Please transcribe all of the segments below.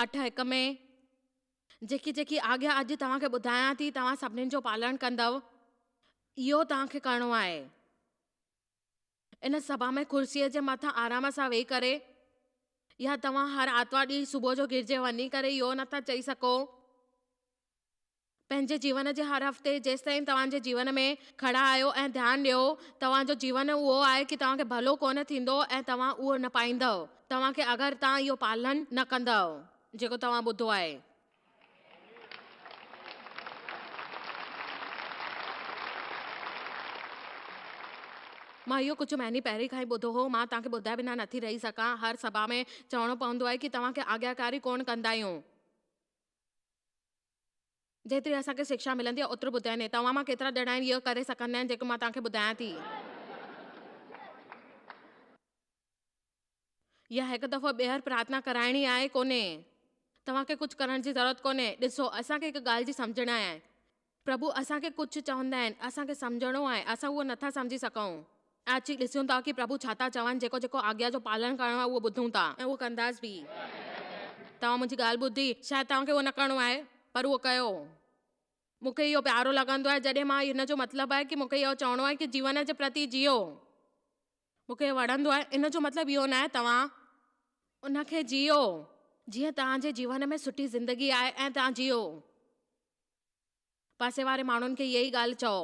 8 1 ۾، جيڪي جيڪي آگيا اڄ توهان کي ٻڌايان ٿي، توهان سڀنين جو پالڻ ڪندؤ. اهو توهان کي ڪرڻو آهي. ان سڀا ۾ ڪرسيء جي مٿان آرام سان ويهي ڪري يا توهان هر آتوار ڏينهن صبح جو گرجي وڃي ڪري اهو نٿا چئي سگهو. پنهنجي جيون جي هر هفتي جيستائين توهان جي جيون ۾ کڙا آهيو ۽ ڌيان ڏيو، توهان جو جيون اهو آهي ڪي توهان کي ڀلو ڪونه ٿيندو ۽ توهان اهو نه پائيندؤ توهان کي اگر توهان اهو پالن نه ڪندؤ جيڪو توهان ٻڌو آهي. مان اهو ڪجهه مهيني پهرين کان ئي ٻڌو هو. مان توهان کي ٻڌائي بنا نٿي رهي سگهان. هر سڀا ۾ چوڻو پوندو آهي ڪي توهان کي آگياڪاري ڪونه ڪندا آهيون. جيتري اسان کي شڪشا ملندي آهي اوترو ٻڌائيندي. توهان مان ڪيترا ڄڻا آهن اهو ڪري سگهندا آهن جيڪو مان توهان کي ٻڌايان ٿي. يا هڪ دفعو ٻيهر پرارٿنا ڪرائڻي آهي؟ ڪونهي. توهان کي ڪجهه ڪرڻ جي ضرورت ڪونهي. ڏسو، اسان کي هڪ ڳالهه جي سمجهڻ آهي. پرڀو اسان کي ڪجهه چوندا آهن، اسان کي سمجهڻو آهي، اسان اهو نٿا سمجهي سگهون. ۽ اچي ڏسون ٿا ڪي پرڀو ڇا ٿا چون، جيڪو جيڪو آگيا جو پالڻ ڪرڻو آهي اهو ٻڌون ٿا. ۽ اهو ڪنداس به. توهان منهنجي ڳالهه ٻڌي، شايد توهان کي اهو نه ڪرڻو آهي، پر اهو ڪيو. مون کي اهو پيارو لڳندو آهي جڏهن مان ان جو مطلب آهي ڪي مون کي اهو چوڻو آهي ڪي جيون جي پرتي جيئو. مون کي وڻندو آهي، ان جو مطلب اهو ناهي توهان ان کي جيئو. جيئن توهان جي جيون ۾ سٺي زندگي آهي ۽ توهان جيئو. پاسي واري ماڻهن کي اها ئي ڳالهه چئو.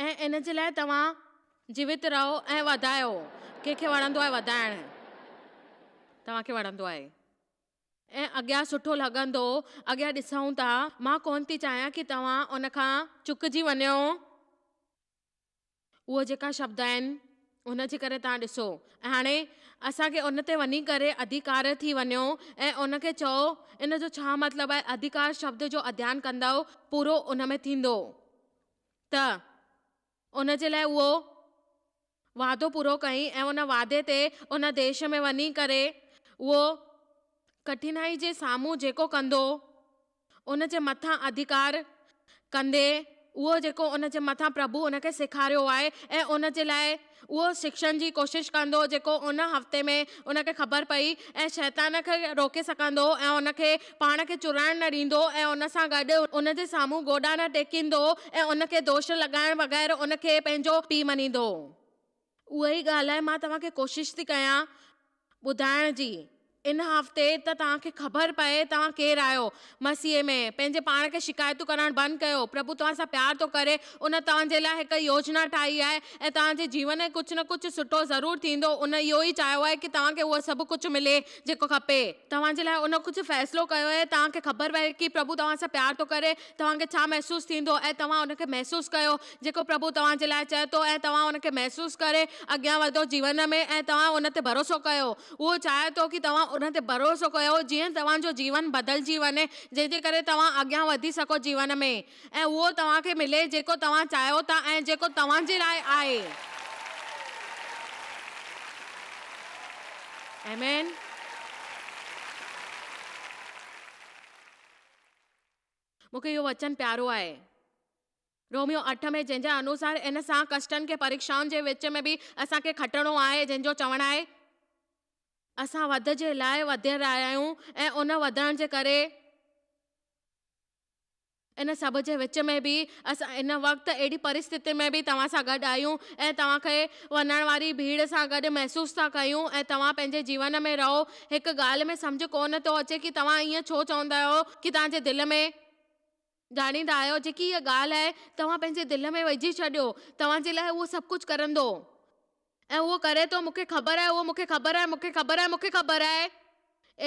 ۽ ان جي لاء توهان جيوت رهو ۽ وڌايو. ڪنهن کي وڻندو آهي وڌائڻ؟ توهان کي وڻندو آهي. ۽ اڳيان سٺو لڳندو. اڳيان ڏسون ٿا. مان ڪونه ٿي چاهيان ڪي توهان ان کان چڪجي وڃو. اهو جيڪا شبد آهن ان جي ڪري توهان ڏسو ۽ هاڻي اسان کي ان تي وڃي ڪري اڌيڪار ٿي وڃو ۽ ان کي چئو ان جو ڇا مطلب آهي اڌيڪار شبد جو اڌيان ڪندؤ پورو ان ۾ ٿيندو ته ان جي لاء اهو وعدو پورو ڪئي ۽ ان وعدي تي ان ديش ۾ وڃي ڪري اهو ڪٺنائي جي سامهون جيڪو ڪندو ان جي مٿان اڌيڪار ڪندي اهو جيڪو ان جي مٿان پرڀو ان کي سيکاريو آهي ۽ ان جي لاء اهو شڪشڻ جي ڪوشش ڪندو جيڪو ان هفتي ۾ ان کي خبر پئي ۽ شيطان کي روڪي سگهندو ۽ ان کي پاڻ کي چورائڻ نه ڏيندو ۽ ان سان گڏ ان جي سامهون گوڏا نه ٽيڪيندو ۽ ان کي دوش لڳائڻ بغير ان کي پنهنجو پيء مڃيندو. اها ئي ڳالهه آهي مان توهان کي ڪوشش ٿي ڪيان ٻڌائڻ جي ان هفتي ته توهان کي خبر پئي توهان ڪير آهيو مسيح ۾. پنهنجي پاڻ کي شڪايتون ڪرڻ بند ڪيو. پرڀو توهان سان پيار ٿو ڪري. ان توهان جي لاء هڪ يوجنا ٺاهي آهي ۽ توهان جي جيون ۾ ڪجهه نه ڪجهه سٺو ضرور ٿيندو. ان اهو ئي چاهيو آهي ڪي توهان کي اهو سڀ ڪجهه ملي جيڪو کپي. توهان جي لاء ان ڪجهه فيصلو ڪيو آهي. توهان کي خبر پئي ڪي پرڀو توهان سان پيار ٿو ڪري. توهان کي ڇا محسوس ٿيندو ۽ توهان ان کي محسوس ڪيو جيڪو پرڀو توهان جي لاء چئي ٿو ۽ توهان ان کي محسوس ڪري اڳيان وڌو جيون ۾ ۽ توهان ان تي ڀروسو ڪيو. اهو چاهي ٿو ڪي توهان ان تي ڀروسو ڪيو جيئن توهان جو جيون بدلجي وڃي جنهن جي ڪري توهان اڳيان وڌي سگهو جيون ۾ ۽ اهو توهان کي ملي جيڪو توهان چاهيو ٿا ۽ جيڪو توهان جي لاء آهي. آمين. مون کي اهو وچن پيارو آهي. روميو 8 ۾ جنهن جي انوسار ان سان ڪشٽن کي پريڪشائن جي وچ ۾ به اسان کي کٽڻو آهي جنهن جو چوڻ آهي. اسان وڌ جي لاء وڌي رهيا آهيون ۽ ان وڌڻ جي ڪري ان سڀ جي وچ ۾ به اسان ان وقت اهڙي پرستتي ۾ به توهان سان گڏ آهيون ۽ توهان کي وڃڻ واري ڀيڙ سان گڏ محسوس ٿا ڪيون ۽ توهان پنهنجي جيون ۾ رهو هڪ ڳالهه ۾ سمجهه ڪونه ٿو اچي ڪي توهان ائين ڇو چوندا آهيو ڪي توهان جي دل ۾ ڄاڻيندا آهيو جيڪي هيء ڳالهه آهي توهان پنهنجي دل ۾ وجهي ڇڏيو توهان جي لاء اهو سڀ ڪجهه ڪرندو ۽ اهو ڪري ٿو مون کي خبر آهي اهو مون کي خبر آهي مون کي خبر آهي مون کي خبر آهي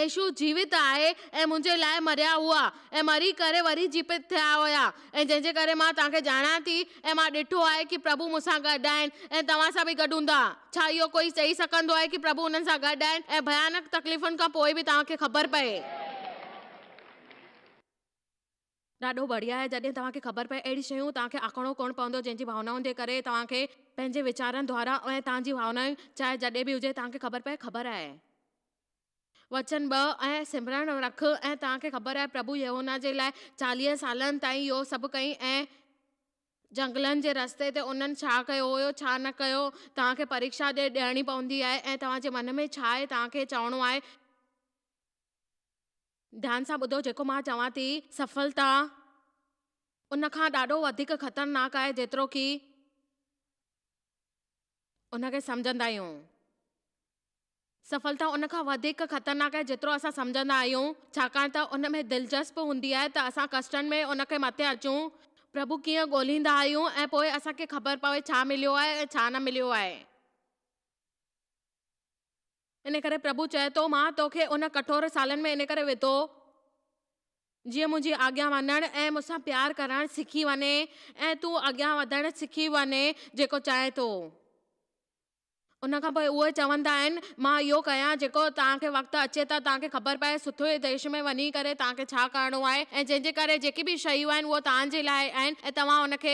يسوع جيوت آهي ۽ منهنجي لاء مريا هئا ۽ مري ڪري وري جيپت ٿيا هيا ۽ جنهن جي ڪري مان توهان کي ڄاڻان ٿي ۽ مان ڏٺو آهي ڪي پرڀو مون سان گڏ آهن ۽ توهان سان به گڏ هوندا. ڇا اهو ڪوئي چئي سگهندو آهي ڪي پرڀو انهن سان گڏ آهن ۽ ڀيانڪ تڪليفن کان پوء به توهان کي خبر پئي؟ ڏاڍو بڙيا آهي جڏهن توهان کي خبر پئي اهڙي شيون توهان کي آکڻو ڪونه پوندو جنهن جي ڀاونائن جي ڪري توهان کي پنهنجي ويچارن دوارا ۽ توهان جي ڀاونائن چاهي جڏهن به هجي توهان کي خبر پئي خبر آهي. وچن ٻه ۽ سمرڻ رک ۽ توهان کي خبر آهي پرڀو يهونا جي لاء 40 سالن تائين اهو سڀ ڪئي ۽ جنگلن جي رستي تي انهن ڇا ڪيو هيو ڇا نه ڪيو، توهان کي پريکشا ڏيڻي پوندي آهي ۽ توهان جي من ۾ ڇا آهي توهان کي چوڻو آهي. ڌيان سان ٻڌو جيڪو مان چوان ٿي، سڦلتا ان کان ڏاڍو وڌيڪ خطرناڪ آهي جيترو ڪي ان کي سمجهندا آهيون. سڦلتا ان کان وڌيڪ خطرناڪ آهي جيترو اسان سمجهندا آهيون، ڇاڪاڻ ته ان ۾ دلچسپ هوندي آهي ته اسان ڪشٽن ۾ ان کي مٿي اچون، پرڀو ڪيئن ڳولهيندا آهيون ۽ پوء اسان کي خبر پوي ڇا مليو آهي ۽ ڇا نه مليو آهي. ان ڪري پرڀو چئي ٿو، مان توکي ان ڪٺور سالن ۾ ان ڪري وڌو، جيئن منهنجي آگيا مڃڻ ۽ مون سان پيار ڪرڻ سکي وڃين ۽ تون اڳيان وڌڻ سکي وڃين جيڪو چاهين ٿو. ان کان پوء اهي چوندا آهن، مان اهو ڪيان جيڪو توهان کي وقت اچي ته توهان کي خبر پئي سٺي ديش ۾ وڃي ڪري توهان کي ڇا ڪرڻو آهي ۽ جنهن جي ڪري جيڪي به شيون آهن اهو توهان جي لاء آهن ۽ توهان ان کي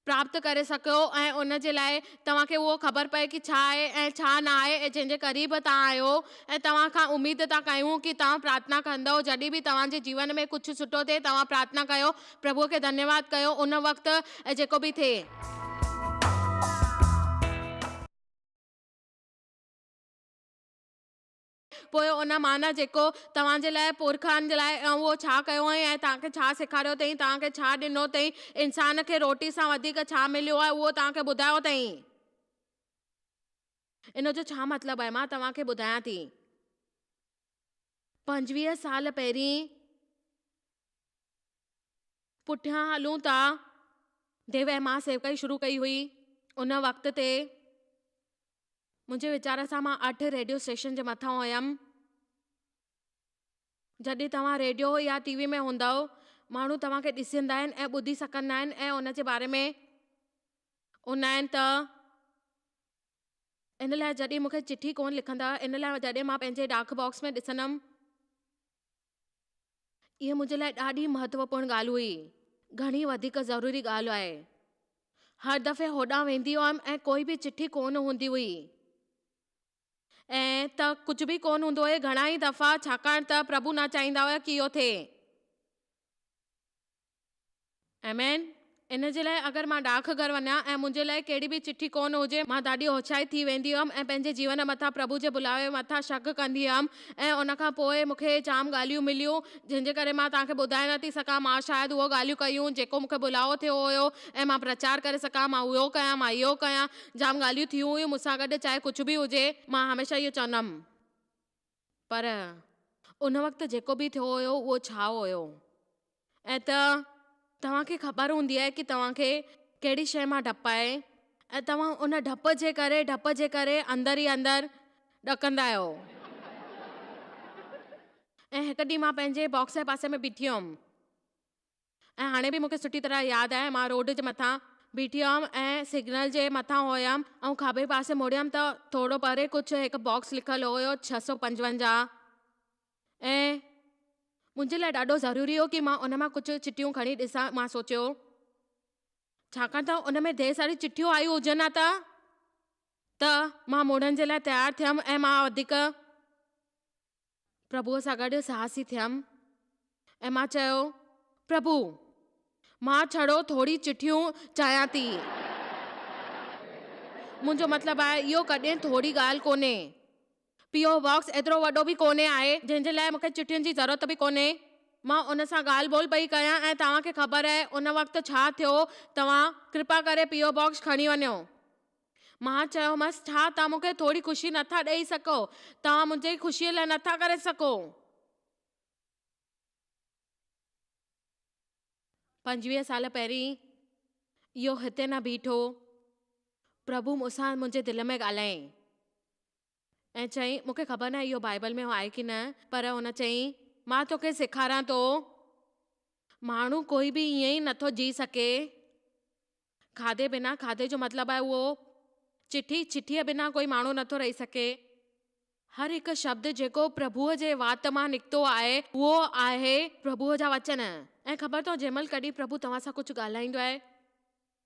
پراپت ڪري سگهو ۽ ان جي لاء توهان کي اهو خبر پئي ڪي ڇا آهي ۽ ڇا نه آهي ۽ جنهن جي قريب توهان آهيو ۽ توهان کان اميد ٿا ڪيون ڪي توهان پرارٿنا ڪندؤ جڏهن به توهان جي جيون ۾ ڪجهه سٺو ٿئي توهان پرارٿنا ڪيو پرڀوء کي ڌنيواد ڪيو ان وقت ۽ جيڪو به ٿئي. پوء ان معنيٰ جيڪو توهان جي لاء پرکن جي لاء ۽ اهو ڇا ڪيو هئائين ۽ توهان کي ڇا سيکاريو اٿئين، توهان کي ڇا ڏنو اٿئين، انسان کي روٽي سان وڌيڪ ڇا مليو آهي اهو توهان کي ٻڌايو اٿئين. ان جو ڇا مطلب آهي؟ مان توهان کي ٻڌايان ٿي. 25 سال پهرين. پٺيان هلون ٿا. ديو ۽ مان سيوڪائي شروع ڪئي هئي. ان وقت تي منهنجي ويچار سان مان اٺ ريڊيو اسٽيشن جي مٿان هيم. جڏهن توهان ريڊيو يا ٽي وي ۾ هوندؤ، ماڻهو توهان کي ڏسندا آهن ۽ ٻڌي سگهندا آهن ۽ ان جي باري ۾ هوندا آهن ته ان لاء جڏهن مون کي چٺي ڪونه لکندا، ان لاء جڏهن مان پنهنجي ڊاڪ باڪس ۾ ڏسندم، اها منهنجي لاء ڏاڍي مهتوپورڻ ڳالهه هئي. گهڻي وڌيڪ ضروري ڳالهه آهي. هر دفعي هوڏانهن ويندي هيم ۽ ڪوئي به چٺي ڪونه هوندي هئي. ۽ ته ڪجهه به ڪونه هوندو هيو گهڻا ئي دفعا ڇاڪاڻ ته پرڀو نه چاهيندا هيا ڪي اهو ٿئي. آمين. ان جي لاء اگر مان ڊاڪ گهر وڃان ۽ منهنجي لاء ڪهڙي به چٺي ڪونه هجي، مان ڏاڍي هوشيار ٿي ويندي هيم ۽ پنهنجي جيون مٿان پرڀو جي بلاوي مٿان شڪ ڪندي هيم ۽ ان کان پوء مون کي جام ڳالهيون مليون جنهن جي ڪري مان توهان کي ٻڌائي نه ٿي سگهان مان شايد اهو ڳالهيون ڪيون جيڪو مون کي بلاوو ٿيو هيو ۽ مان پرچار ڪري سگهان مان اهو ڪيان مان اهو ڪيان جام ڳالهيون ٿيون هيون مون سان گڏ چاهي ڪجهه به هجي مان هميشه اهو چوندم پر ان وقت جيڪو به ٿيو هيو اهو ڇا هيو؟ ۽ ته توهان کي خبر هوندي آهي ڪي توهان کي ڪهڙي شيء مان ڊپ آهي ۽ توهان ان ڊپ جي ڪري ڊپ جي ڪري اندر ئي اندر ڏڪندا آهيو. ۽ هڪ ڏينهن مان پنهنجي باڪس جي پاسي ۾ بيٺي هيم ۽ هاڻي به مون کي سٺي طرح ياد آهي مان روڊ جي مٿان بيٺي هيم ۽ سگنل جي مٿان هيم ۽ کاٻي پاسي مڙيم ته ٿورو پري ڪجهه هڪ باڪس لکيل هيو 655 ۽ منهنجي لاء ڏاڍو ضروري هو ڪي مان ان مان ڪجهه چٺيون کڻي ڏسان. مان سوچيو، ڇاڪاڻ ته ان ۾ ڍير ساريون چٺيون آيون هجن ها ته ته مان مڙڻ جي لاء تيار ٿيم ۽ مان وڌيڪ پرڀوء سان گڏ ساهسي ٿيم ۽ مان چيو، پرڀو، مان ڇڙو ٿوري چٺيون چاهيان ٿي. منهنجو مطلب آهي، اهو ڪڏهن ٿوري ڳالهه ڪونهي. پي او باڪس ايترو وڏو به ڪونهي آهي، جنهن جي لاء مون کي چٺين جي ضرورت به ڪونهي. مان ان سان ڳالهه ٻولهه پئي ڪيان ۽ توهان کي خبر آهي ان وقت ڇا ٿيو، توهان ڪرپا ڪري پي او باڪس کڻي وڃو. مان چيومانس، ڇا توهان مون کي ٿوري خوشي نٿا ڏئي سگهو؟ توهان منهنجي خوشيء لاء نٿا ڪري سگهو؟ 25 سال پهرين اهو هتي نه بيٺو، پرڀو مون سان منهنجي دل ۾ ڳالهايائين. ۽ چيائين، مون کي خبر ناهي اهو بائيبل ۾ آهي ڪي نه، پر هن چيائين، مان توکي سيکاريان ٿو، ماڻهو ڪوئي به ائين ئي نٿو جي سگهي، کاڌي بنا، کاڌي جو مطلب آهي اهو چٺي، چٺيء بنا ڪوئي ماڻهو نٿو رهي سگهي. هر هڪ شبد جيڪو پرڀوء جي وات مان نڪتو آهي، اهو آهي پرڀوء جا وچن. ۽ خبر اٿو، جنهن مهل ڪڏهن پرڀو توهان سان ڪجهه ڳالهائيندو آهي،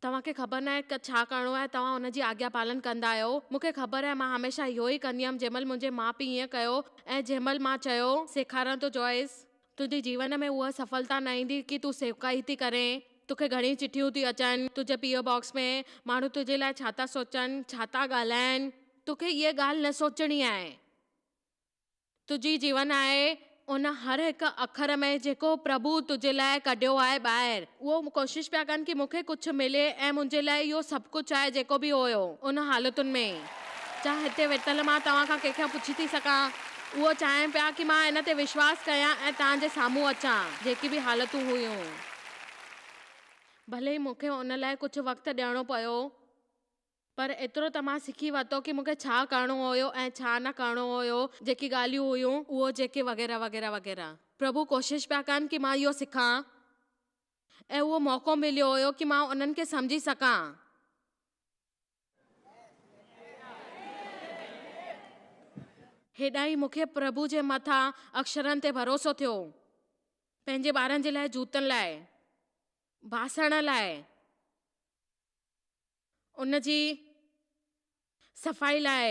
توهان کي خبر ناهي ته ڇا ڪرڻو آهي، توهان ان جي آگيا پالن ڪندا آهيو. مون کي خبر آهي، مان هميشه اهو ئي ڪندي هيم، جنهن مهل منهنجي ماء پيء ائين ڪيو ۽ جنهن مهل مان چيو. سيکاريان ٿو جوائس، تنهنجي جيون ۾ اها سڦلتا نه ايندي ڪي تون سيوڪائي ٿي ڪرين. توکي گهڻيون چٺيون ٿيون اچن تنهنجي پي او باڪس ۾، ماڻهو تنهنجي لاء ڇا ٿا سوچن، ڇا ٿا ڳالهائن، توکي اها ڳالهه نه سوچڻي آهي. تنهنجي جيون آهي ان هر هڪ اکر ۾ جيڪو پرڀو تنهنجي لاء ڪڍيو آهي ٻاهر. اهو ڪوشش پيا ڪن ڪي مون کي ڪجهه ملي ۽ منهنجي لاء اهو سڀ ڪجهه آهي جيڪو به هيو ان حالتن ۾. ڇا هتي ويٺل مان توهان کان ڪنهن کان پڇي ٿي سگهان؟ اهو چاهين پيا ڪي مان ان تي وشواس ڪيان ۽ توهان جي سامهون اچان جيڪي به حالتون هيون. ڀلي ئي مون کي ان لاء ڪجهه وقت ڏيڻو پيو. پر ايترو ته مان سکي ورتو ڪي مون کي ڇا ڪرڻو هيو ۽ ڇا نه ڪرڻو هيو، جيڪي ڳالهيون هيون اهو جيڪي وغيره وغيره وغيره. پرڀو ڪوشش پيا ڪن ڪي مان اهو سکان ۽ اهو موقعو مليو هيو ڪي مان انهن کي سمجهي سگهان. هيڏانهن ئي مون کي پرڀو جي مٿان اڪشرن تي ڀروسو ٿيو. پنهنجي ٻارن جي لاء جوتن لاء. باسڻ لاء. ان جي صفائي لاء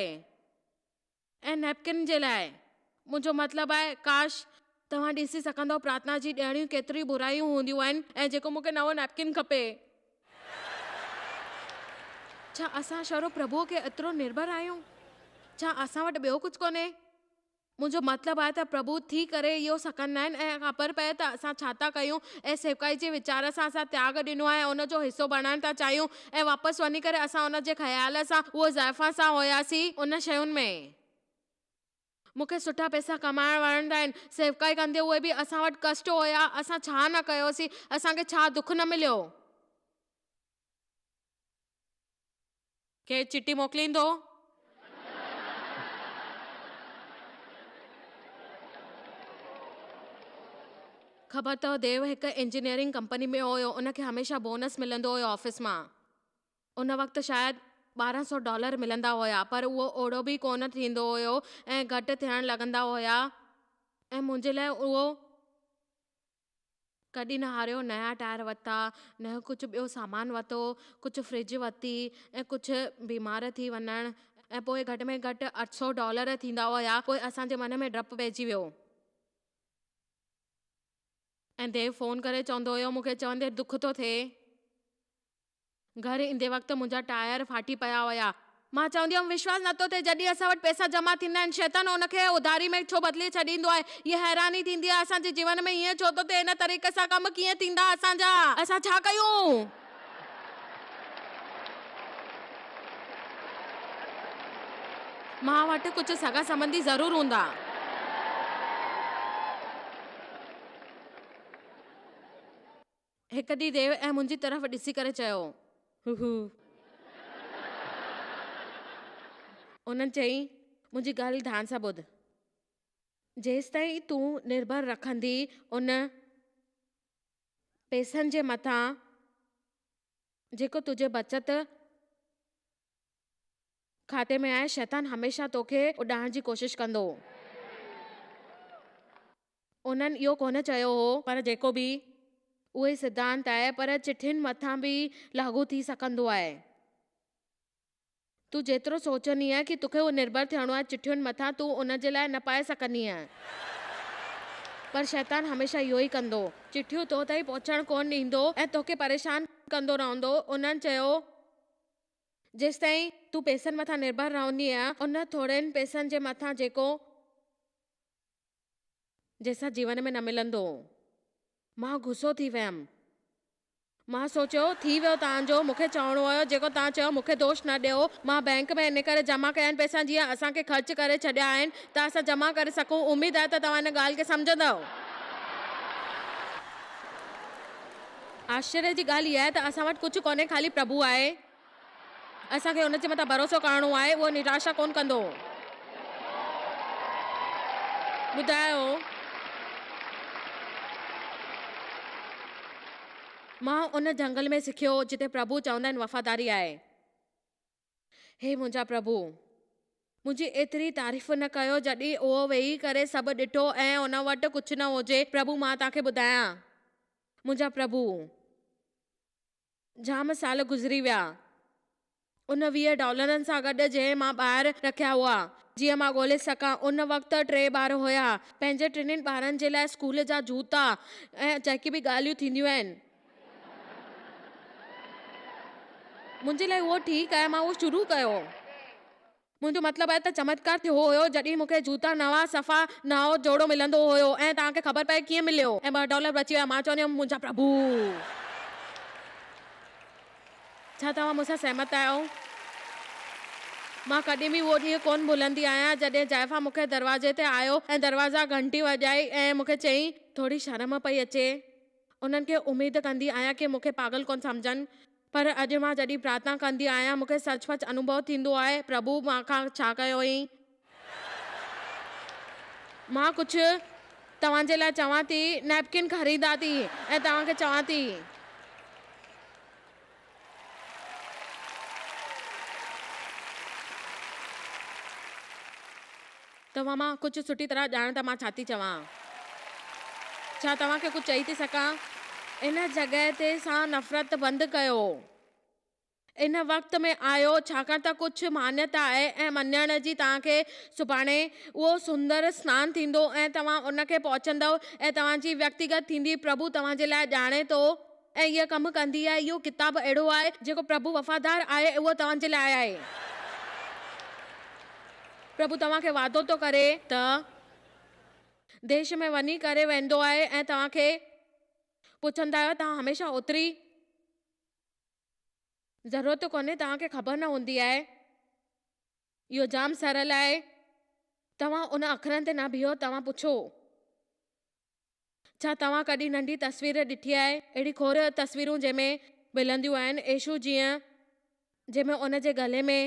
۽ نيپڪن جي لاء. منهنجو مطلب آهي ڪاش توهان ڏسي سگهندؤ پرارٿنا جي ڏيڻيون ڪيتريون برايون هونديون آهن ۽ جيڪو مون کي نئون نيپڪن کپي. ڇا اسان شروع پرڀوء کي ايترو نرڀر آهيون؟ ڇا اسان وٽ ٻيو ڪجهه ڪونهي؟ منهنجو مطلب آهي ته پرڀو ٿي ڪري اهو سکندا آهن ۽ خبر پئي ته اسان ڇا ٿا ڪيون ۽ سيوڪائي جي ويچار سان اسان تياڳ ڏنو آهي ۽ ان جو حصو بڻائڻ ٿا چاهيون ۽ واپس وڃي ڪري اسان ان جي خيال سان اهو زائفان سان هياسين ان شين ۾. مون کي سٺا پئسا ڪمائڻ وڻندا آهن. سيوڪائي ڪندي اهي به اسان وٽ ڪشٽ هيا اسان ڇا نه ڪيوسين اسان کي ڇا دک نه مليو. ڪير چٺي موڪليندو؟ خبر اٿو ديو هڪ انجنيئرنگ ڪمپني ۾ هيو ان کي هميشه بونس ملندو هيو آفيس مان ان وقت شايد 1200 ڊالر ملندا هيا پر اهو اوڙو به ڪونه ٿيندو هيو ۽ گهٽ ٿيڻ لڳندا هيا ۽ منهنجي لاء اهو ڪڏهن نه هاريو، نيا ٽائر ورتا، نيو ڪجهه ٻيو سامان ورتو، ڪجهه فرج ورتي ۽ ڪجهه بيمار ٿي وڃڻ ۽ پوء گهٽ ۾ گهٽ 800 ڊالر ٿيندا هيا، پوء اسان جي من ۾ ڊپ پئجي ويو. ۽ ديو فون ڪري چوندو هيو مون کي چوندي دک ٿو ٿئي. گهر ايندي وقت منهنجا ٽائر ڦاٽي پيا هيا. مان چوندي هيم، وشواس نٿو ٿئي، جڏهن اسان وٽ پئسا جمع ٿيندا آهن، شيطان ان کي اڌاري ۾ ڇو بدلي ڇڏيندو آهي؟ هيء حيراني ٿيندي آهي، اسان جي جيون ۾ ائين ڇو ٿو ٿئي؟ ان طريقي سان ڪم ڪيئن ٿيندا اسان جا؟ اسان ڇا ڪيون؟ مان وٽ ڪجهه سڳا سنٻنڌي ضرور هوندا. هڪ ڏينهن ديو ۽ منهنجي طرف ڏسي ڪري چيو. هو هو. انهن چيائين، منهنجي ڳالهه ڌيان سان ٻڌ. جيستائين تون نرڀر رکندي ان پئسن جي مٿان جيڪو تنهنجي بچت کاتي ۾ آهي، شيطان هميشه توکي اڏائڻ جي ڪوشش ڪندو. انهن اهو ڪونه چيو هو. پر جيڪو به. اهو ئي سڌانت آهي، پر چٺين مٿان به لاڳو ٿي سگهندو آهي. تون جيترو سوچندينء ڪي توکي اهو نرڀر ٿيڻو آهي چٺين مٿان، تون ان جي لاء نه پائي سگهندينء. پر شيطان هميشه اهو ئي ڪندو. چٺيون تو تائين پهچڻ ڪونه ڏيندو ۽ توکي پريشان ڪندو رهندو. انهن چيو. جيستائين تون پئسن مٿان نرڀر رهندينء، ان ٿورن پئسن جي مٿان جيڪو. جنهن سان جيون ۾ نه ملندو. مان غصو ٿي ويم. مان سوچيو، ٿي ويو توهان جو مون کي چوڻو هيو، جيڪو توهان چيو مون کي دوش نه ڏيو. مان بئنڪ ۾ ان ڪري جمع ڪيا آهن پئسا جيئن اسان کي خرچ ڪري ڇڏيا آهن ته اسان جمع ڪري سگهون. اميد آهي ته توهان ان ڳالهه کي سمجهندؤ. آشچريه جي ڳالهه اها آهي ته اسان وٽ ڪجهه ڪونهي خالي پرڀو آهي. اسان کي ان جي مٿان ڀروسو ڪرڻو آهي، اهو نراشا ڪونه ڪندو. ٻڌايو. مان ان جهنگل ۾ سکيو جتي پرڀو چوندا آهن وفاداري آهي. هي منهنجا پرڀو! منهنجي ايتري تعريف نه ڪيو جڏهن اهو ويهي ڪري سڀ ڏٺو ۽ ان وٽ ڪجهه نه هجي. پرڀو مان توهان کي ٻڌايان. منهنجا پرڀو! جام سال گذري ويا. ان 20 ڊالرن سان گڏ جنهن مان ٻاهر رکيا هئا، جيئن مان ڳولي سگهان. ان وقت ٽي ٻار هيا. پنهنجي ٽنهي ٻارن جي لاء اسڪول جا جوتا ۽ جيڪي به ڳالهيون ٿينديون آهن. منهنجي لاء اهو ٺيڪ آهي، مان اهو شروع ڪيو. منهنجو مطلب آهي ته چمتڪار ٿيو هيو جڏهن مون کي جوتا نوان صفا نئون جوڙو ملندو هيو ۽ توهان کي خبر پئي ڪيئن مليو ۽ ٻه ڊالر بچي ويا مان چوندي هيم منهنجا پرڀو! ڇا توهان مون سان سهمت آهيو؟ مان ڪڏهن به اهو ڏينهن ڪونه ڀلندي آهيان جڏهن زائفا مون کي دروازي تي آيو ۽ دروازا گهنٽي وڄائي ۽ مون کي چيائين ٿوري شرم پئي اچي انهن کي اميد ڪندي آهيان ڪي مون کي پاڳل ڪونه سمجهن پر اڄ مان جڏهن پرارٿنا ڪندي آهيان، مون کي سچ پچ انوڀو ٿيندو آهي، پرڀو مان کان ڇا ڪيو هئين؟ مان ڪجهه توهان جي لاء چوان ٿي، نيپڪن خريدان ٿي ۽ توهان کي چوان ٿي. توهان مان ڪجهه سٺي طرح ڄاڻ ته مان ڇا ٿي چوان. ڇا توهان کي ڪجهه چئي ٿي سگهان؟ ان جڳهه تي سان نفرت بند ڪيو. ان وقت ۾ آيو ڇاڪاڻ ته ڪجهه مانيتا آهي ۽ مڃڻ جي توهان کي سڀاڻي اهو سندر سنان ٿيندو ۽ توهان ان کي پهچندؤ ۽ توهان جي ويڪتيگت ٿيندي پرڀو توهان جي لاء ڄاڻي ٿو ۽ اهي ڪم ڪندي آهي. اهو ڪتاب اهڙو آهي، جيڪو پرڀو وفادار آهي، اهو توهان جي لاء آهي. پرڀو توهان کي وعدو ٿو ڪري ته. ديش ۾ وڃي ڪري ويندو آهي ۽ توهان کي پڇندا آهيو، توهان هميشه اوتري. ضرورت ڪونهي، توهان کي خبر نه هوندي آهي. اهو جام سرل آهي. توهان ان اکرن تي نه بيهو، توهان پڇو. ڇا توهان ڪڏهن ننڍي تصوير ڏٺي آهي؟ اهڙي کوڙ تصويرون جنهن ۾ ملنديون آهن ايشو جيئن جنهن ۾ ان جي گلي ۾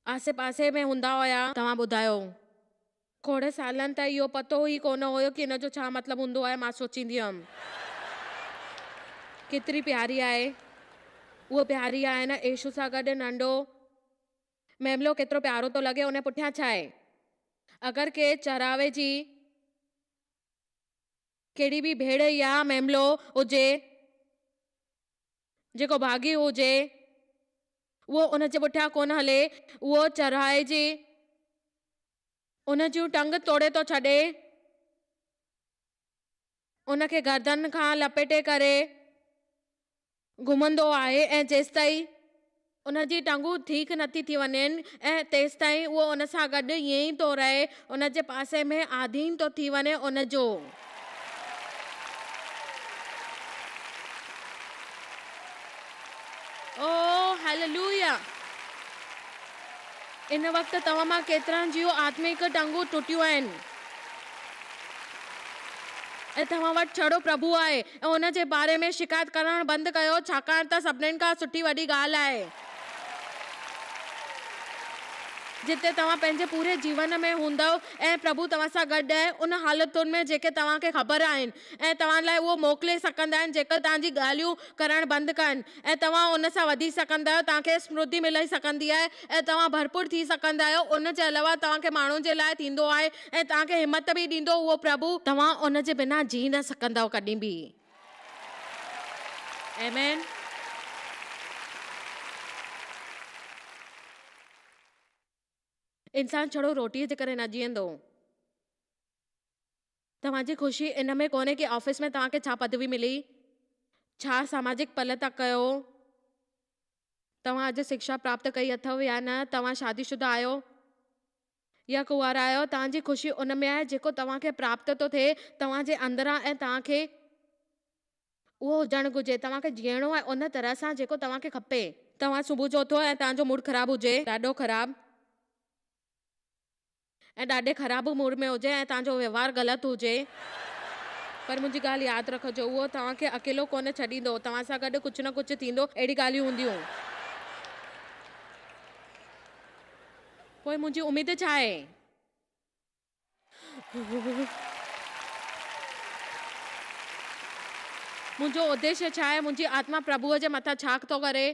آسي پاسي ۾ هوندا هيا. توهان ٻڌايو. کوڙ سالن تائين اهو پتو ئي ڪونه هيو ڪي ان جو ڇا مطلب هوندو آهي مان سوچيندي هيم. ڪيتري پياري آهي. اهو پياري آهي نه ايشو سان گڏ ننڍو ميملو ڪيترو پيارو ٿو لڳي ان پٺيان ڇا آهي؟ اگر ڪي چراوي جي ڪهڙي به ڀيڙ يا معاملو هجي، جيڪو باغي هجي، اهو ان جي پٺيان ڪونه هلي، اهو چرهائي جي ان جون ٽنگ توڙي ٿو ڇڏي، ان کي گردن کان لپيٽي ڪري گهمندو آهي ۽ جيستائين ان جي ٽنگون ٺيڪ نٿي ٿي وڃن ۽ تيستائين اهو ان سان گڏ ائين ئي ٿو رهي، ان جي پاسي ۾ آڌين ٿو ٿي وڃي، ان جو. او هيللويا! ان وقت توهان مان ڪيترن جون آتمڪ ٽنگون ٽٽيون آهن؟ ۽ توهان وٽ ڇڙو پرڀو آهي ۽ ان جي باري ۾ شڪايت ڪرڻ بند ڪيو، ڇاڪاڻ ته سڀني کان سٺي وڏي ڳالهه آهي. جتي توهان پنهنجي پوري جيون ۾ هوندؤ ۽ پرڀو توهان سان گڏ آهي، ان حالتن ۾ جيڪي توهان کي خبر آهن ۽ توهان لاء اهو موڪلي سگهندا آهن جيڪر توهان جي ڳالهيون ڪرڻ بند ڪن ۽ توهان ان سان وڌي سگهندا آهيو، توهان کي سمرڌي ملي سگهندي آهي ۽ توهان ڀرپور ٿي سگهندا آهيو، ان جي علاوه توهان کي ماڻهن جي لاء ٿيندو آهي ۽ توهان کي همت به ڏيندو اهو پرڀو. توهان ان جي بنا جي نه سگهندؤ ڪڏهن به. آمين. انسان ڇڙو روٽيء جي ڪري نه جيئندو. توهان جي خوشي ان ۾ ڪونهي ڪي آفيس ۾ توهان کي ڇا پدوي ملي، ڇا ساماجڪ پل ٿا ڪيو، توهان اڄ شڪشا پراپت ڪئي اٿو يا نه، توهان شادي شده آهيو يا ڪنوارا آهيو، توهان جي خوشي ان ۾ آهي جيڪو توهان کي پراپت ٿو ٿئي توهان جي اندران ۽ توهان کي اهو هجڻ گهرجي، توهان کي جيئڻو آهي ان طرح سان جيڪو توهان کي کپي. توهان صبح جو اٿو ۽ توهان جو موڊ خراب هجي، ڏاڍو خراب ۽ ڏاڍي خراب موڊ ۾ هجي ۽ توهان جو وهنوار غلط هجي. پر منهنجي ڳالهه ياد رکجو، اهو توهان کي اڪيلو ڪونه ڇڏيندو، توهان سان گڏ ڪجهه نه ڪجهه ٿيندو، اهڙي ڳالهيون هونديون. پوء منهنجي اميد ڇا آهي؟ منهنجو اديشيه ڇا آهي؟ منهنجي آتما پرڀوء جي مٿان ڇا ٿو ڪري؟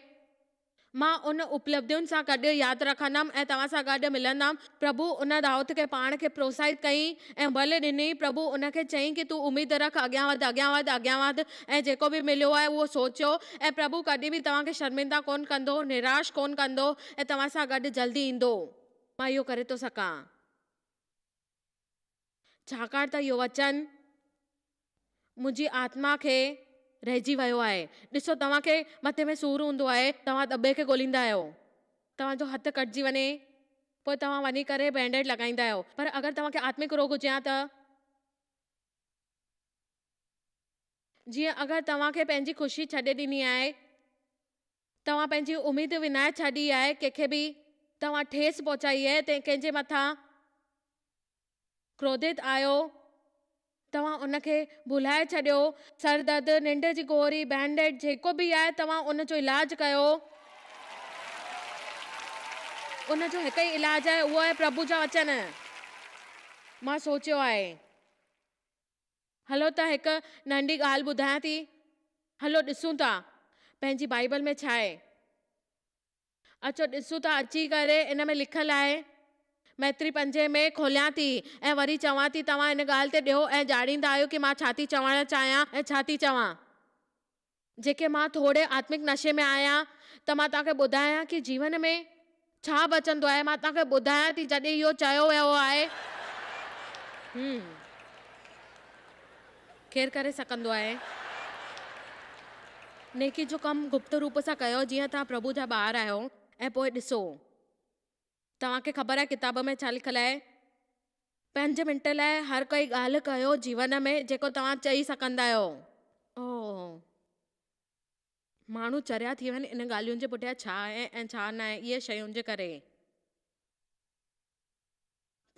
مان ان اپلبڌين سان گڏ ياد رکندم ۽ توهان سان گڏ ملندم. پرڀو ان دائود کي پاڻ کي پروتساهت ڪيائين ۽ ٻل ڏني. پرڀو ان کي چيائين ڪي تون اميد رک، اڳيان وڌ، اڳيان وڌ، اڳيان وڌ ۽ جيڪو به مليو آهي اهو سوچيو ۽ پرڀو ڪڏهن به توهان کي شرمنده ڪونه ڪندو، نراش ڪونه ڪندو ۽ توهان سان گڏ جلدي ايندو. مان اهو ڪري ٿو سگهان. ڇاڪاڻ ته اهو وچن منهنجي آتما کي. رهجي ويو آهي. ڏسو توهان کي مٿي ۾ سور هوندو آهي، توهان دٻي کي ڳوليندا آهيو. توهان جو هٿ ڪٽجي وڃي، پوء توهان وڃي ڪري بينڊ ايڊ لڳائيندا آهيو. پر اگر توهان کي آتمڪ روڳ هجي ها ته؟ جيئن اگر توهان کي پنهنجي خوشي ڇڏي ڏني آهي، توهان پنهنجي اميد وڃائي ڇڏي آهي، ڪنهن کي به توهان ٺيس پهچائي آهي، ڪنهن جي مٿان ڪروڌت آهيو، توهان ان کي ڀلائي ڇڏيو، سر درد، ننڊ جي گوري، بينڊ ايڊ جيڪو به آهي توهان ان جو علاج ڪيو. ان جو هڪ ئي علاج آهي اهو آهي پرڀو جا وچن. مان سوچيو آهي. هلو ته هڪ ننڍي ڳالهه ٻڌايان ٿي. هلو ڏسون ٿا پنهنجي بائيبل ۾ ڇا آهي. اچو ڏسون ته اچي ڪري ان ۾ لکيل آهي. ميتري پنجين ۾ کوليان ٿي ۽ وري چوان ٿي توهان ان ڳالهه تي ڏيو ۽ ڄاڻيندا آهيو ڪي مان ڇا ٿي چوڻ چاهيان ۽ ڇا ٿي چوان. جيڪي مان ٿوري آتمڪ نشي ۾ آهيان ته مان توهان کي ٻڌايان ڪي جيون ۾ ڇا بچندو آهي مان توهان کي ٻڌايان ٿي جڏهن اهو چيو ويو آهي. هم. ڪير ڪري سگهندو آهي؟ نيڪي جو ڪم گپت روپ سان ڪيو جيئن توهان پرڀو جا ٻار آهيو ۽ پوء ڏسو. توهان کي خبر آهي ڪتاب ۾ ڇا لکيل آهي؟ پنج منٽ لاء هر ڪائي ڳالهه ڪيو جيون ۾ جيڪو توهان چئي سگهندا آهيو. اوه. ماڻهو چريا ٿي ويا آهن ان ڳالهين جي پٺيان ڇا آهي ۽ ڇا ناهي اهي شين جي ڪري.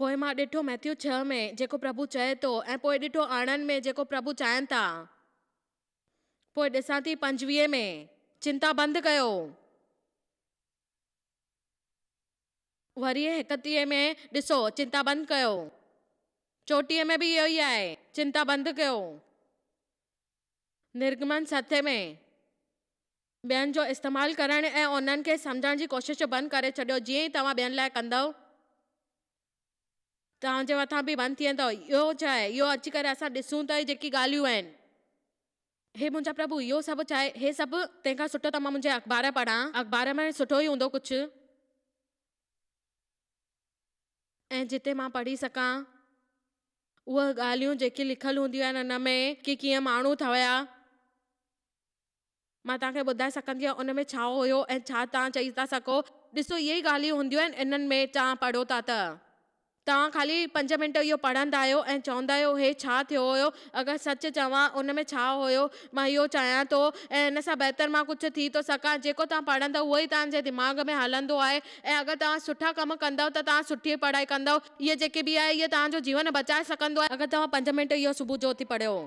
پوء مان ڏٺو مئٿيو ڇهه ۾ جيڪو پرڀو چئي ٿو ۽ پوء ڏٺو 18 ۾ جيڪو پرڀو چاهين ٿا. پوء ڏسان ٿي 25 ۾. چنتا بند ڪيو. وري 31 ۾ ڏسو، چنتا بند ڪيو. 34 ۾ به اهو ئي آهي، چنتا بند ڪيو. نرگمن ستين ۾. ٻين جو استعمال ڪرڻ ۽ انهن کي سمجهڻ جي ڪوشش بند ڪري ڇڏيو، جيئن ئي توهان ٻين لاء ڪندؤ، توهان جي مٿان به بند ٿي ويندو. اهو ڇا آهي؟ اهو اچي ڪري اسان ڏسون ته جيڪي ڳالهيون آهن. هي منهنجا پرڀو، اهو سڀ ڇا آهي؟ هي سڀ تنهن کان سٺو ته مان منهنجي اخبار پڙهان. اخبار ۾ سٺو ئي هوندو ڪجهه. ۽ جتي مان پڙهي سگهان اهي ڳالهيون جيڪي لکيل هونديون آهن ان ۾ ڪي ڪيئن ماڻهو ٺهيا. مان توهان کي ٻڌائي سگهندي آهيان ان ۾ ڇا هيو ۽ ڇا توهان چئي ٿا سگهو. ڏسو اهي ئي ڳالهيون هونديون آهن انهن ۾ توهان پڙهو ٿا ته. توهان خالي پنج منٽ اهو پڙهندا آهيو ۽ چوندا آهيو هي ڇا ٿيو هيو اگر سچ چوان ان ۾ ڇا هيو مان اهو چاهيان ٿو ۽ ان سان بهتر مان ڪجهه ٿي ٿو سگهان جيڪو توهان پڙهندؤ اهو ئي توهان جي دماغ ۾ هلندو آهي ۽ اگر توهان سٺا ڪم ڪندؤ ته توهان سٺي پڙهائي ڪندؤ اهي جيڪي به آهي اهي توهان جو جيون بچائي سگهندو آهي اگر توهان پنج منٽ اهو صبح جو اٿي پڙهيو.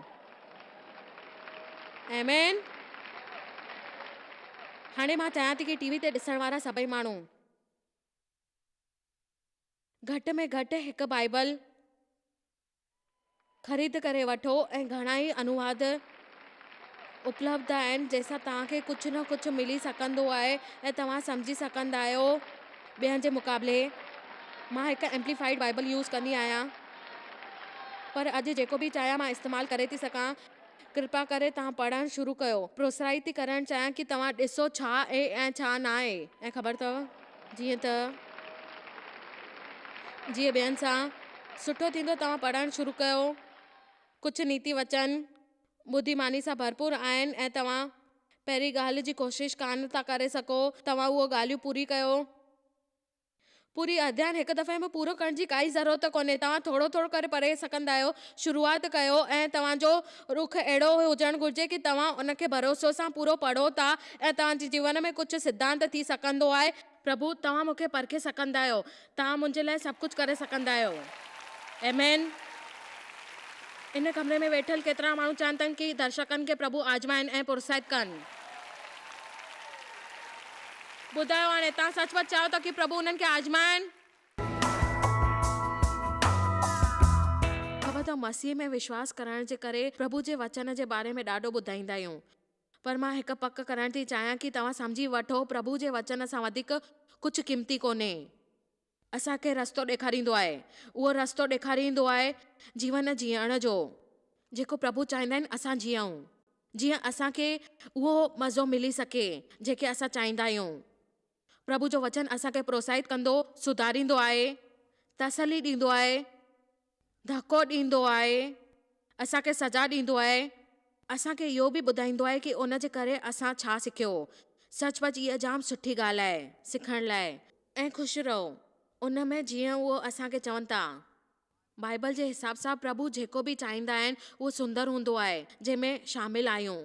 آمين. هاڻي مان چاهيان ٿي ڪي ٽي وي تي ڏسڻ وارا سڀئي ماڻهو گهٽ ۾ گهٽ هڪ بائيبل خريد ڪري وٺو ۽ گهڻا ئي انواد اپلبڌ آهن جنهن سان توهان کي ڪجهه نه ڪجهه ملي سگهندو آهي ۽ توهان سمجهي سگهندا آهيو ٻين جي مقابلي مان هڪ ايمپليفائيڊ بائيبل يوز ڪندي آهيان پر اڄ جيڪو به چاهيان مان استعمال ڪري ٿي سگهان. ڪرپا ڪري توهان پڙهڻ شروع ڪيو. پروتساهت ٿي ڪرڻ چاهيان ڪي توهان ڏسو ڇا آهي ۽ ڇا ناهي ۽ خبر اٿو جيئن ته جيئن ٻين سان سٺو ٿيندو توهان پڙهڻ شروع ڪيو ڪجهه نيتي وچن ٻڌيماني سان ڀرپور آهن ۽ توهان پهرين ڳالهه جي ڪوشش ڪانه ٿا ڪري سگهو توهان اهو ڳالهيون پوري ڪيو. پوري اڌيان هڪ دفعي ۾ پورو ڪرڻ جي ڪائي ضرورت ڪونهي. توهان ٿورو ٿورو ڪري پڙهي سگهندا آهيو. شروعات ڪيو ۽ توهان جو رخ اهڙو هجڻ گهرجي ڪي توهان ان کي ڀروسو سان پورو پڙهو ٿا ۽ توهان جي جيون ۾ ڪجهه سڌانت ٿي سگهندو آهي. پرڀو، توهان مون کي پرکي سگهندا آهيو. توهان منهنجي لاء سڀ ڪجهه ڪري سگهندا آهيو. آمين. ان ڪمري ۾ ويٺل ڪيترا ماڻهو چاهين ٿا ڪي درشڪن کي پرڀو آزمائين ۽ پروتساهت ڪن. ٻڌايو هاڻي توهان سچ پچ چاهيو ٿا ڪي پرڀو انهن کي آزمائين؟ خبر اٿو مسيح ۾ وشواس ڪرڻ جي ڪري پرڀو جي وچن جي باري ۾ ڏاڍو ٻڌائيندا آهيون پر مان هڪ پڪ ڪرڻ ٿي چاهيان ڪي توهان سمجهي وٺو پرڀو جي وچن سان وڌيڪ ڪجهه قيمتي ڪونهي. اسان کي رستو ڏيکاريندو آهي. اهو رستو ڏيکاريندو آهي جيون جيئڻ جو، جيڪو پرڀو چاهيندا آهن اسان جيئون، جيئن اسان کي اهو مزو ملي سگهي، جيڪي اسان چاهيندا آهيون. پرڀو جو وچن اسان کي پروتساهت ڪندو، سڌاريندو آهي، تسلي ڏيندو آهي، ڌڪو ڏيندو آهي، اسان کي سزا ڏيندو آهي. اسان کي اهو به ٻڌائيندو آهي ڪي ان جي ڪري اسان ڇا سکيو. سچ پچ اها جام سٺي ڳالهه آهي سکڻ لاء ۽ خوش رهو ان ۾ جيئن اهو اسان کي چون ٿا. بائيبل جي حساب سان پرڀو جيڪو به چاهيندا آهن اهو سندر هوندو آهي جنهن ۾ شامل آهيون.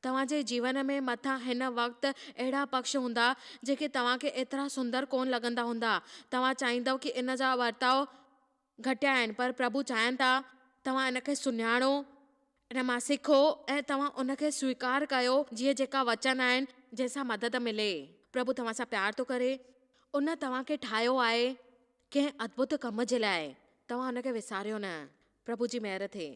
توهان جي جيون ۾ مٿان هن وقت اهڙا پڪش هوندا جيڪي توهان کي ايترا سندر ڪونه لڳندا هوندا. توهان چاهيندؤ ڪي ان جا ورتاء گهٽيا آهن پر پرڀو چاهين ٿا توهان ان کي سڃاڻو، ان مان سکو ۽ توهان ان کي سويڪار ڪيو جيئن جيڪا وچن آهن جنهن سان مدد ملي. پرڀو توهان سان پيار ٿو ڪري. ان توهان کي ٺاهيو آهي ڪنهن ادڀت ڪم جي لاء. توهان ان کي وساريو نه. پرڀو جي مهر ٿئي.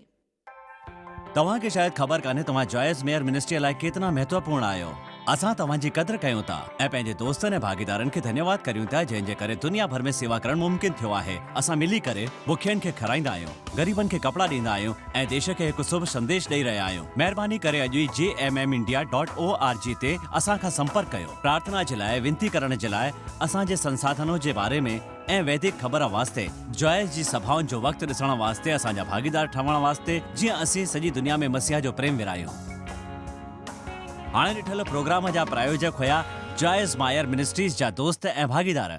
توهان کي شايد خبر ڪانهي توهان جوائس ميئر منسٽريء لاء ڪيتنا مهتوپورڻ آهيو. اسان توهان جي قدر ڪيون ٿا ۽ پنهنجي دوستن ۽ ڀاڳيدارن کي ڌنيواد ڪريون ٿا جنهن جي ڪري دنيا ڀر ۾ سيوا ڪرڻ ممڪن ٿيو آهي. اسان ملي ڪري بکين کي کارائيندا آهيون، غريبن کي ڪپڙا ڏيندا آهيون ۽ ديش کي هڪ شڀ سنديش ڏئي رهيا آهيون. مهرباني ڪري اڄ ئي J M M India dot O R G تي اسان کان سمپرڪ ڪيو. پرارٿنا جي لاء وينتي ڪرڻ جي لاء اسان جي سنساڌنو جي باري ۾ ۽ ويدڪ خبر واسطي جوائس جي سڀائن جو وقت ڏسڻ واسطي اسان جا ڀاڳيدار ٺهڻ واسطي جيئن اسين سڄي دنيا ۾ مسيح جو پريم ورهايون. هاڻي ڏٺل پروگرام جا پرايوجڪ هيا جوائس مائر منسٽريز جا دوست ۽ ڀاڳيدار.